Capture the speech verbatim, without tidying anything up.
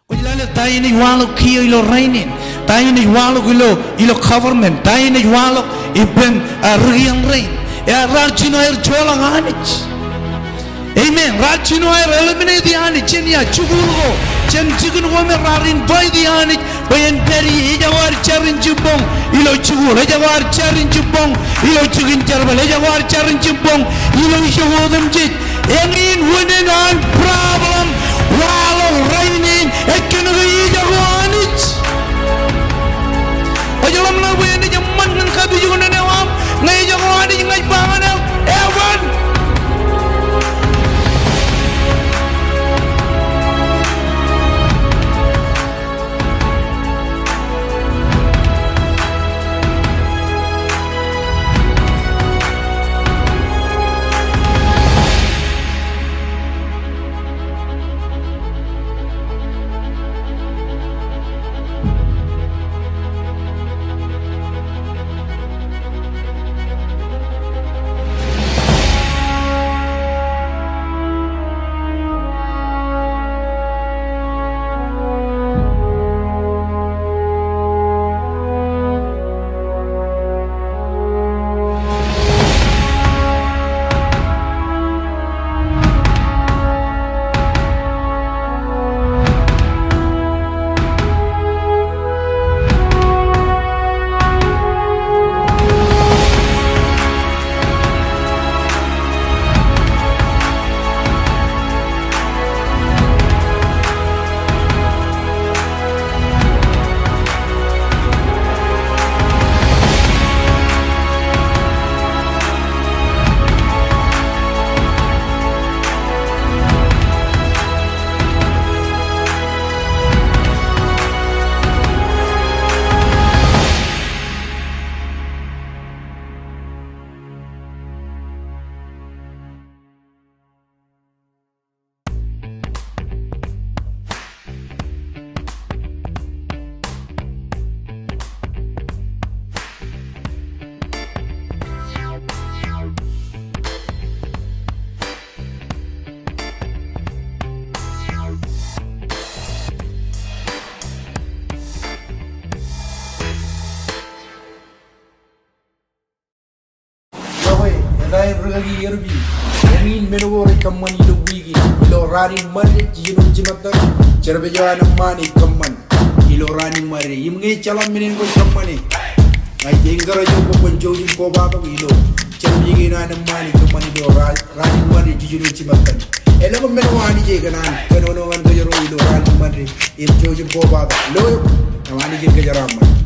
Kwōj lale ta eṇ ej waḷọk kiiō ilo rainin, ta eṇ ej waḷọk ilo, ilo government, ta eṇ ej waḷọk ippān, ah, ri kien rein. Ear, raar jino aer joḷọk Anij. Amen. Raar jino aer eliminate e Anij jān ia, jikuuḷ ko, jān jikin ko me raar invite e Anij bwe en pād ie. Ejako ad jar in jibboñ ilo jikuuḷ. Ejako ad jar in jibboñ ilo jikin jerbal. Ejako ad jar in jibboñ ilo ijo otemjej. Eñin unin an problem waḷọk rainin ej kōnke ejako Anij. Kwōj ḷōmṇak bwe enaaj eṃṃan ñan kapijuknen eo aṃ ñe ejako Anij ña ij ba ñan eok, eban. Iọkwe, eta in rikaki erpij. Eñin men ko rej kōṃṃan ilo wiik in, ilo raan in Ṃande, jiljino jimattan, jerbal eo an eṃṃaan ej kōṃṃan ilo raan in Ṃande. Im ñe ejjeḷọk men eṇ kwōj kōṃṃane, ña ij encourage eok bwe kwōn jouj im kobatok ilo jerbal eo an eṃṃaan ej kōṃṃan ilo ra-, raan in Ṃande, jiljino jimattan. Elōñ men ko Anij e kōṇaan kōnono ñan kōjro ilo raan in Ṃande. Im jouj im kobatok. Lo eok, im Anij en kōjeraaṃṃan.